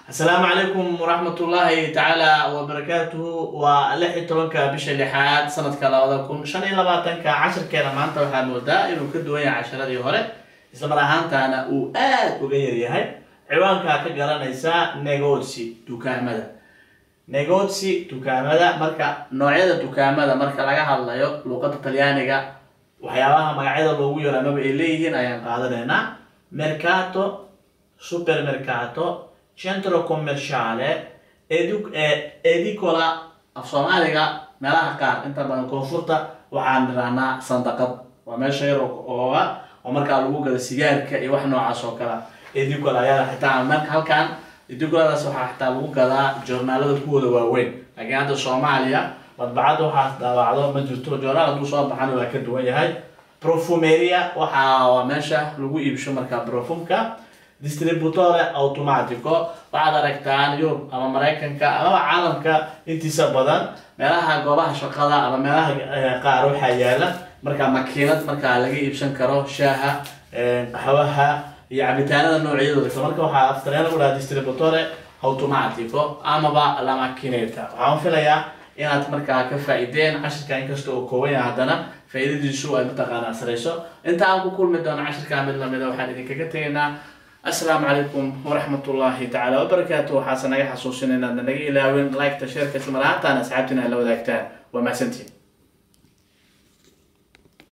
Asalaamu calaykum waraxmatullaahi tacaala wabarakaatuhu. Waa 16-ka bisha lixaad sanadka 2025-ka. Cashirkeena maanta waxaa moodaa inuu ka duwan yahay casharadii hore, isla mar ahaantaana uu aad uga yaryahay. Ciwaankaa ka garanaysaa: negozi, dukaamada. Negozi, dukaamada. Marka noocyada dukaamada marka laga hadlayo luuqadda Talyaaniga, waxyaabaha magacyada loogu yaro amaba ay leeyihiin ayaan qaadanaynaa: mercato, supermercato, centro commerciale, edicola. Af Soomaaliga meelaha qaar, inta badan koonfurta, waxaan nirahnaa sandaqad. Waa meesha yar ooga oo markaa lagu gado sigaarka iyo wax noocaas oo kale. Edicola ayaa xitaa marka halkan edicoladaas waxaa xitaa lagu gadaa joornaalada kuwooda waaweyn, laakiin hadda Soomaaliya madbacadda waxaas daawacdo ma jirto. Joornaal hadduu soo baxana waa ka duwan yahay. Profumeria waxa waa meesha lagu iibsho markaa profumka. Distributore automatico, waxaad aragtaan Yurub ama Maraykanka amaba caalamka intiisa badan, meelaha goobaha shaqada ama meelaha qaar waxaa yaala markaa makiinad markaa laga iibsan karo shaaha, qaxwaha iyo cabitaanada noocyadooda kale. Marka waxaa aftaryaan lagu dhaha distributore automatico amaba la macchinetta. Waxaan filayaa inaad markaa ka faa'iideen cashirka. Inkasta oo kooban yahay, haddana faa'iidadiisu ay mataqaanaa sareyso. Inta aan ku kulmi doono cashirkaa mid lamida, waxaan idinkaga tegaynaa assalaamu calaykum waraxmatullaahi tacaala wabarakaatu. Waxaase naga xasuusin inaadna naga ilaawin like-ta, share-ka, isla mar ahaantaana asxaabtina ay la wadaagtaan. Waa mahadsantihin.